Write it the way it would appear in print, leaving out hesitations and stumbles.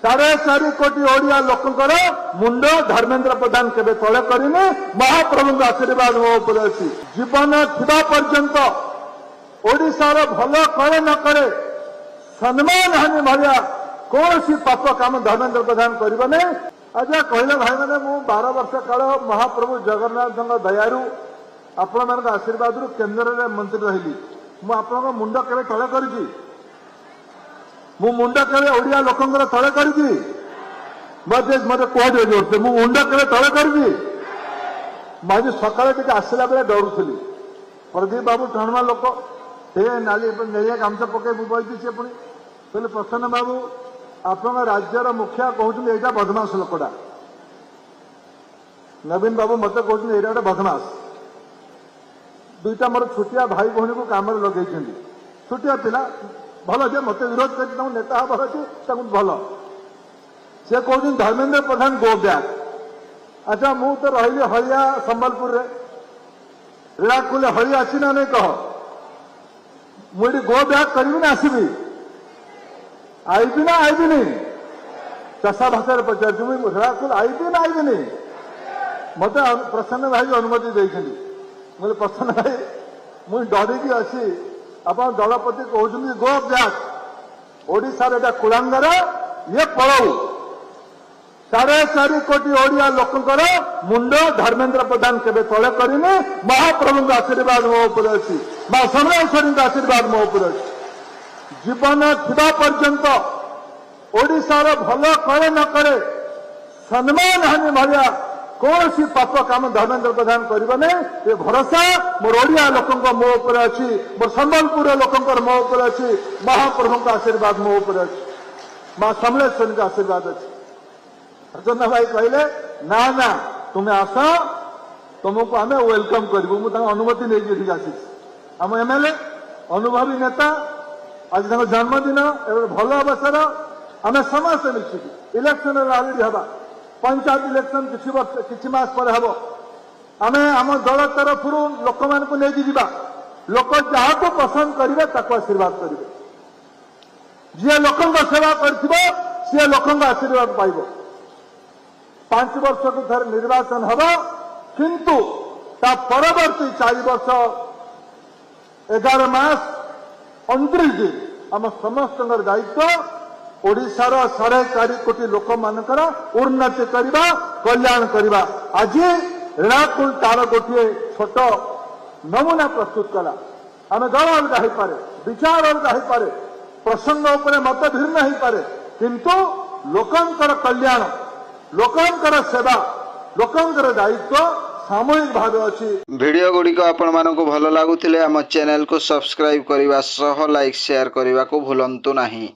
4.5 କୋଟି ଓଡ଼ିଆ ଲୋକଙ୍କର ମୁଣ୍ଡ ଧର୍ମେନ୍ଦ୍ର ପ୍ରଧାନ କେବେ ତଳେ କରିନି। ମହାପ୍ରଭୁଙ୍କ ଆଶୀର୍ବାଦ ମୋ ଉପରେ ଅଛି। ଜୀବନ ଥିବା ପର୍ଯ୍ୟନ୍ତ ଓଡ଼ିଶାର ଭଲ କରେ ନ କରେ, ସମ୍ମାନ ହାନି ଭଳିଆ କୌଣସି ପାପ କାମ ଧର୍ମେନ୍ଦ୍ର ପ୍ରଧାନ କରିବ ନାହିଁ। ଆଜ୍ଞା କହିଲେ, ଭାଇମାନେ, ମୁଁ 12 ବର୍ଷ କାଳ ମହାପ୍ରଭୁ ଜଗନ୍ନାଥଙ୍କ ଦୟାରୁ, ଆପଣମାନଙ୍କ ଆଶୀର୍ବାଦରୁ କେନ୍ଦ୍ରରେ ମନ୍ତ୍ରୀ ରହିଲି। ମୁଁ ଆପଣଙ୍କ ମୁଣ୍ଡ କେବେ ତଳେ କରିଛି? ମୁଁ ମୁଣ୍ଡ କେବେ ଓଡ଼ିଆ ଲୋକଙ୍କର ତଳେ କରିଛି? ମତେ କୁହାଯିବ ଜୋରସେ, ମୁଁ ମୁଣ୍ଡ କେବେ ତଳେ କରିଛି? ମୁଁ ଆଜି ସକାଳେ ଟିକେ ଆସିଲା ବେଳେ ଡରୁଥିଲି। ପ୍ରଦୀପ ବାବୁ ଟାଣୁଆ ଲୋକ, ସେ ନାଲି ନେଳିଆ ଗାମୁଛା ପକେଇ ମୁଁ ବହିଛି। ସେ ପୁଣି କହିଲେ, "ପ୍ରସନ୍ନ ବାବୁ, ଆପଣଙ୍କ ରାଜ୍ୟର ମୁଖିଆ କହୁଛନ୍ତି ଏଇଟା ବଦମାସ ଲୋକଟା।" ନବୀନ ବାବୁ ମତେ କହୁଛନ୍ତି, "ଏଇଟା ଗୋଟେ ବଦମାସ।" ଦୁଇଟା ମୋର ଛୋଟିଆ ଭାଇ ଭଉଣୀକୁ କାମରେ ଲଗେଇଛନ୍ତି। ଛୋଟିଆ ପିଲା, ଭଲ ଯେ ମତେ ବିରୋଧ କରି ତାଙ୍କୁ ନେତା ହବାର ଅଛି, ତାଙ୍କୁ ଭଲ। ସେ କହୁଛନ୍ତି, "ଧର୍ମେନ୍ଦ୍ର ପ୍ରଧାନ ଗୋ ବ୍ୟାକ୍।" ଆଚ୍ଛା, ମୁଁ ତ ରହିଲି ହଳିଆ ସମ୍ବଲପୁରରେ। ରେଢ଼ାଖୋଲ ହଳିଆ ଅଛି ନା ନାଇଁ କହ? ମୁଁ ଏଠି ଗୋ ବ୍ୟାକ୍ କରିବି ନା ଆସିବି? ଆଇବି ନା ଆଇବିନି? ଚାଷା ଭାଷାରେ ପଚାରୁଛି, ମୁଁ ରେଢ଼ାଖୋଲ ଆଇବି ନା ଆଇବିନି? ମତେ ପ୍ରସନ୍ନ ଭାଇ ଅନୁମତି ଦେଇଛନ୍ତି। ମୁଁ କହିଲି, "ପ୍ରସନ୍ନ ଭାଇ, ମୁଁ ଡରିକି ଅଛି। ଆପଣ ଦଳପତି କହୁଛନ୍ତି ଗୋ ବ୍ୟାକ୍। ଓଡ଼ିଶାର ଏଇଟା କୁଳାଙ୍ଗର, ଇଏ ପଳଉ।" 4.5 କୋଟି ଓଡ଼ିଆ ଲୋକଙ୍କର ମୁଣ୍ଡ ଧର୍ମେନ୍ଦ୍ର ପ୍ରଧାନ କେବେ ତଳେ କରିନି। ମହାପ୍ରଭୁଙ୍କ ଆଶୀର୍ବାଦ ମୋ ଉପରେ ଅଛି। ମା ସମଲେଶ୍ୱରୀଙ୍କ ଆଶୀର୍ବାଦ ମୋ ଉପରେ ଅଛି। ଜୀବନ ଥିବା ପର୍ଯ୍ୟନ୍ତ ଓଡ଼ିଶାର ଭଲ କରେ ନ କରେ, ସମ୍ମାନ ହାନି ଭଳିଆ କୌଣସି ପାପ କାମ ଧର୍ମେନ୍ଦ୍ର ପ୍ରଧାନ କରିବ ନାହିଁ। ଏ ଭରସା ମୋର ଓଡ଼ିଆ ଲୋକଙ୍କ ମୋ ଉପରେ ଅଛି। ମୋର ସମ୍ବଲପୁରର ଲୋକଙ୍କର ମୋ ଉପରେ ଅଛି। ମହାପ୍ରଭୁଙ୍କ ଆଶୀର୍ବାଦ ମୋ ଉପରେ ଅଛି। ମା ସମଲେଶ୍ୱରୀଙ୍କ ଆଶୀର୍ବାଦ ଅଛି। ପ୍ରସନ୍ନ ଭାଇ କହିଲେ, "ନା ନା, ତୁମେ ଆସ, ତୁମକୁ ଆମେ welcome କରିବୁ।" ମୁଁ ତାଙ୍କ ଅନୁମତି ନେଇକି ଏଠିକି ଆସିଛି। ଆମ ଏମଏଲଏ, ଅନୁଭବୀ ନେତା, ଆଜି ତାଙ୍କ ଜନ୍ମଦିନ, ଏବେ ଭଲ ଅବସର। ଆମେ ସମସ୍ତେ ମିଶିକି ଇଲେକ୍ସନରେ ଅଲରେଡି ହେବା। ପଞ୍ଚାୟତ ଇଲେକ୍ସନ କିଛି ବର୍ଷ, କିଛି ମାସ ପରେ ହେବ। ଆମେ ଆମ ଦଳ ତରଫରୁ ଲୋକମାନଙ୍କୁ ନେଇକି ଯିବା। ଲୋକ ଯାହାକୁ ପସନ୍ଦ କରିବେ, ତାକୁ ଆଶୀର୍ବାଦ କରିବେ। ଯିଏ ଲୋକଙ୍କ ସେବା କରିଥିବ, ସିଏ ଲୋକଙ୍କ ଆଶୀର୍ବାଦ ପାଇବ। 5 ବର୍ଷକୁ ଥରେ ନିର୍ବାଚନ ହେବ, କିନ୍ତୁ ତା ପରବର୍ତ୍ତୀ 4 ବର୍ଷ 11 ମାସ 29 ଦିନ ଆମ ସମସ୍ତଙ୍କର ଦାୟିତ୍ୱ ଓଡ଼ିଶାର 4.5 କୋଟି ଲୋକମାନଙ୍କର ଉନ୍ନତି କରିବା, କଲ୍ୟାଣ କରିବା। ଆଜି ରେଢ଼ାଖୋଲ ତାର ଗୋଟିଏ ଛୋଟ ନମୁନା ପ୍ରସ୍ତୁତ କଲା। ଆମେ ଦଳ ଅଲଗା ହେଇପାରେ, ବିଚାର ଅଲଗା ହେଇପାରେ, ପ୍ରସଙ୍ଗ ଉପରେ ମତ ଭିନ୍ନ ହେଇପାରେ, କିନ୍ତୁ ଲୋକଙ୍କର କଲ୍ୟାଣ, ଲୋକଙ୍କର ସେବା, ଲୋକଙ୍କର ଦାୟିତ୍ୱ ସାମୂହିକ ଭାବେ ଅଛି। ଭିଡ଼ିଓ ଗୁଡ଼ିକ ଆପଣମାନଙ୍କୁ ଭଲ ଲାଗୁଥିଲେ ଆମ ଚ୍ୟାନେଲକୁ ସବସ୍କ୍ରାଇବ୍ କରିବା ସହ ଲାଇକ୍, ସେୟାର କରିବାକୁ ଭୁଲନ୍ତୁ ନାହିଁ।